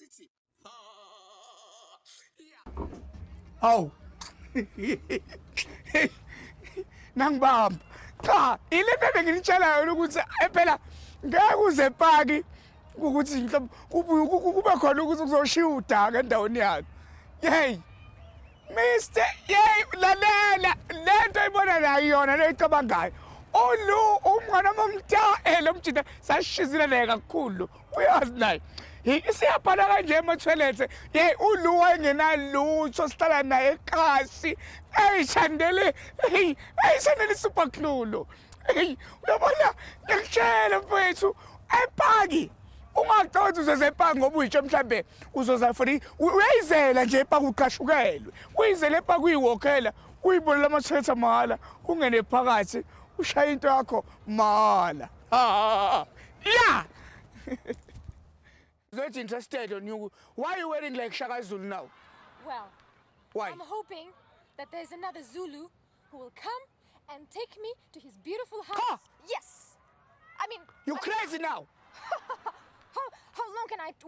Sithi Hawu. Nangibamba. Cha, ilento benginitshela yona ukuthi phela ngeke uze epaki ukuthi mhlawumbe kube khona ukuthi kuzoshiya udaka endaweni yakhe. Yey. Mr. Yey, lalela lento ayibona nayo yona le icabangayo. Olu umngane wami lo mjita sashizile naye kakhulu. Uyazi naye. Isiyabhala kanje ema-toilet. Yey, ulu wayengenalutho, sihlala naye ekasi. Eyishandele, hey, eyishandele super glue. Hey, uyabona, ngiyakutshela mfowethu, epaki ungacabanga uzoza epaki ngoba uyitsho mhlambe uzoza for uyayizela nje epaki, uqashukelwe, uyizele epaki, uyiwokhela, uyibonela ama-toilet mahhala, ungene phakathi, ushaye into yakho mahhala. Yeah. Not interested on you. Why are you wearing like Shaka Zulu now? Well, Why? I'm hoping that there's another Zulu who will come and take me to his beautiful house. Huh? Yes. I mean, You crazy now? how long can I